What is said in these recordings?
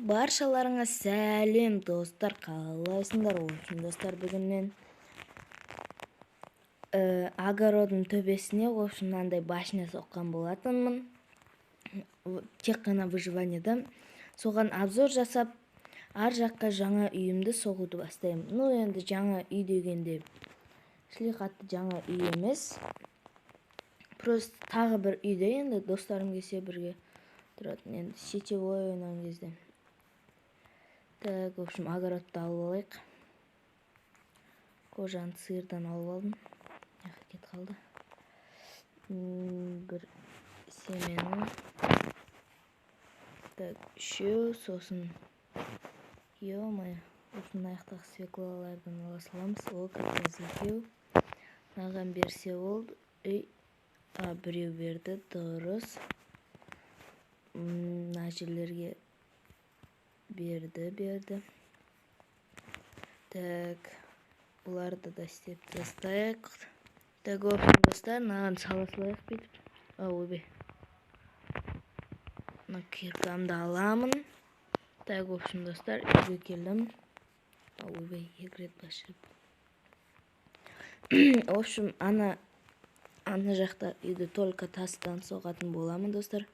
Баршаларыңа сәлем достар, қалайсыңдар? В общем, достар, бүгін мен огородың төбесіне, в общем, мынандай башня соққан болатынмын. Тек қана выживаниеда. Соған обзор жасап, ар жаққа жаңа үйімді соғуды бастаймын. Ну, енді жаңа үй дегенде шли қатты жаңа үй емес. Просто тағы бір үйде енді достарым келсе бірге тұратын, енді сетевой ойнаған кезде. Так, в общем, огородты алып алайық. Кожаны сиырдан алып алдым. Мына кетіп қалды. Бір семені. Так, үшеу, сосын, ё-моё, в общем, мына жақтағы свеклалардан ала саламыз. О, как раз екеу. Маған берсе болды. Үй, а, біреу берді, дұрыс. Мына жерлерге берді. Так, бұларды да істеп тастайық. Так, в общем, достар, мынаған сала салайық бүйтіп. А, ойбай. Мына киркамды аламын. Так, в общем, достар, үйге келдім. А, ойбай, екі рет басып. В общем, ана жақта үйді только тастан соғатын боламын, достар.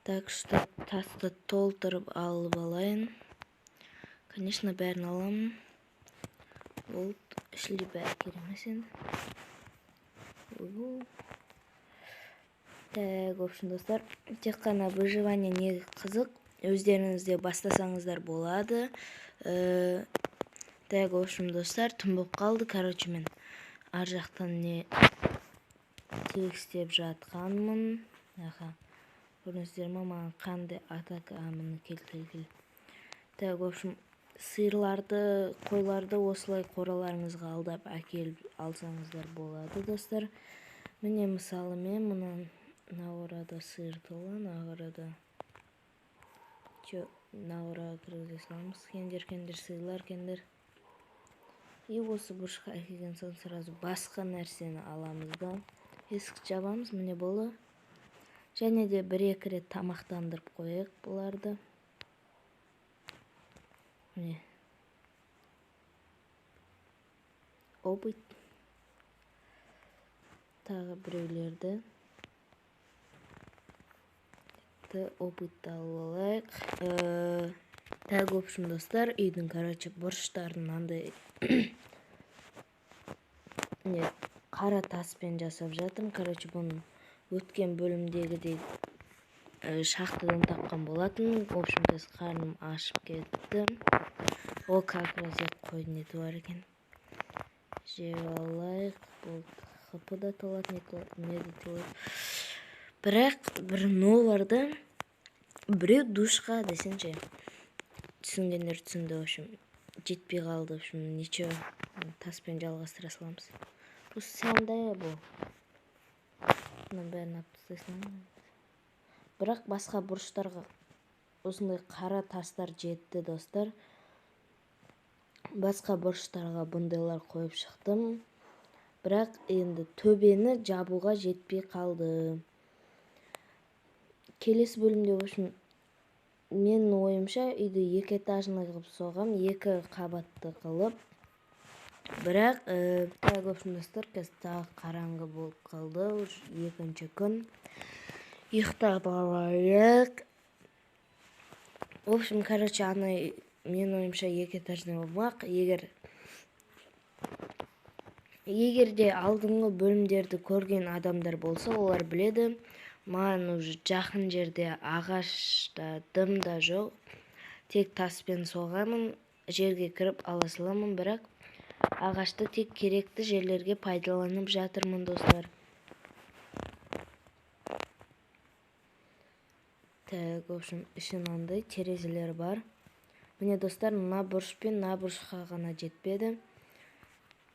Так что тасты толтырып алып алайын. Конечно, бәрін аламын. Болды, ішінде бәрі керек емес енді. Ойбу. Так, в общем, достар, тек қана выживание не қызық, өздеріңіз де бастасаңыздар болады. Так, в общем, достар, түн болып қалды. Короче, мен ар жақтан не тегістеп жатқанмын. Аха. Көрдіңіздер ма, маған қандай атака, міне, кел, кел, кел. Так, в общем, сиырларды, қойларды осылай қораларыңызға алдап әкеліп алсаңыздар болады, достар. Міне, мысалы, мен мына қорада сиыр толы, мына қорада чё, мына қораға кіргізе саламыз. Кендер, кендер, сиырлар, кендер. И осы бұрышқа әкелген соң сразу басқа нәрсені аламыз да, есікті жабамыз, міне, болды. Және де бір-екі рет тамақтандырып қояйық бұларды. Міне. Опыт. Тағы біреулерді. Опытты алып алайық. Так, в общем, достар, үйдің, короче, бұрыштарын мынандай не қара таспен жасап жатырмын. Короче, бұны өткен бөлімдегідей шахтадан тапқан болатын. В общем, қазір қарным ашып кетті. О, как раз қойдың еті бар екен. Жеп алайық. Болды. ХП да толады, не де толады. Бірақ бір но бар да, біреу душқа десеңші. Түсінгендер түсінді, в общем, жетпей қалды, в общем, ничего, таспен жалғастыра саламыз. Бұл сәнді бұл. Мынаның бәрін алып тастайсың. Бірақ басқа бұрыштарға осындай қара тастар жетті, достар. Басқа бұрыштарға бұндайлар қойып шықтым. Бірақ енді төбені жабуға жетпей қалды. Келесі бөлімде, в общем, менің ойымша, үйді екі этажный қылып соғам, екі қабатты қылып. Бірақ, так, в общем, достар, қазір тағы қараңғы болып қалды, уже екінші күн. Ұйықтап алайық. В общем, короче, ана менің ойымша екі этажный болмақ. Егер де алдыңғы бөлімдерді көрген адамдар болса, олар біледі. Маған уже жақын жерде ағаш та, дым да жоқ. Тек таспен соғамын, жерге кіріп ала саламын, бірақ ағашты тек керекті жерлерге пайдаланып жатырмын, достар. Так, в общем, іші мынандай терезелер бар. Міне, достар, мына бұрыш пен мына бұрышқа ғана жетпеді.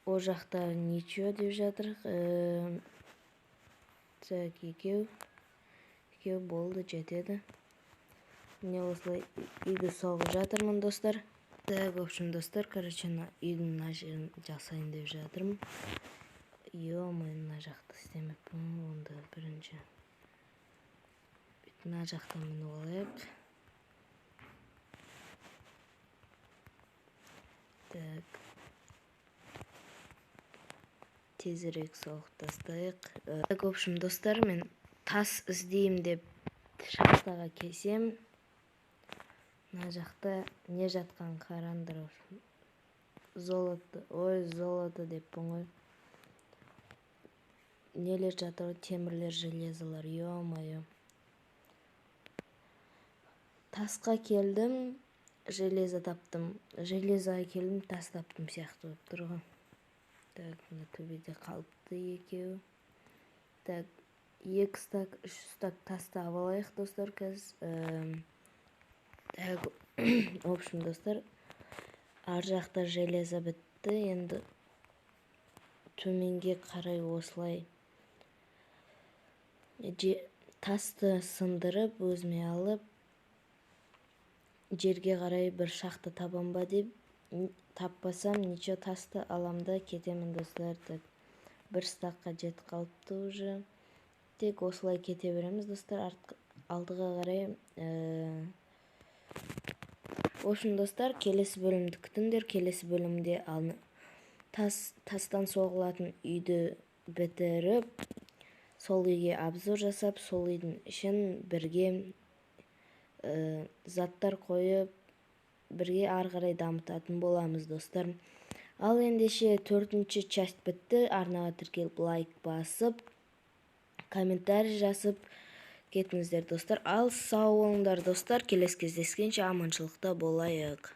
О жақта ничего деп жатыр. Так, екеу. Екеу болды, жетеді. Міне, осылай үйді соғып жатырмын, достар. Так, в общем, достар, короче, мына үйдің мына жерін жасайын деп жатырмын. Ё-моё, мына жақты істемеппін, онда бірінші. Мына жақтан мініп алайық. Тезірек соғып тастайық. Так, в общем, достар, мен тас іздеймін деп шахтаға келсем, мына жақта не жатқан, қараңдар. Золото, ой, золото деппін ғой, нелер жатыр ғой, темірлер, железолар. Ё-моё, тасқа келдім, железо таптым, железоға келдім, тас таптым сияқты болып тұр ғой. Так, мына төбеде қалыпты екеуі. Так, екі стак, үш стак тас тауып алайық, достар, қазір. Так, в общем, достар, ар жақта железо бітті. Енді төменге қарай осылай тасты сындырып, өзіме алып, жерге қарай бір шахта табам ба деп, таппасам, ничего, тасты алам да кетемін, достар. Так, бір стакқа жетіп қалыпты уже. Тек осылай кете береміз, достар, алдыға қарай. В общем, достар, келесі бөлімді күтіңдер. Келесі бөлімде тастан соғылатын үйді бітіріп, сол үйге обзор жасап, сол үйдің ішін бірге заттар қойып, бірге ары қарай дамытатын боламыз, достар. Ал ендеше, төртінші часть бітті. Арнаға тіркеліп, лайк басып, комментарий жазып кетіңіздер, достар. Ал сау болыңдар, достар, келесі кездескенше аманшылықта болайық.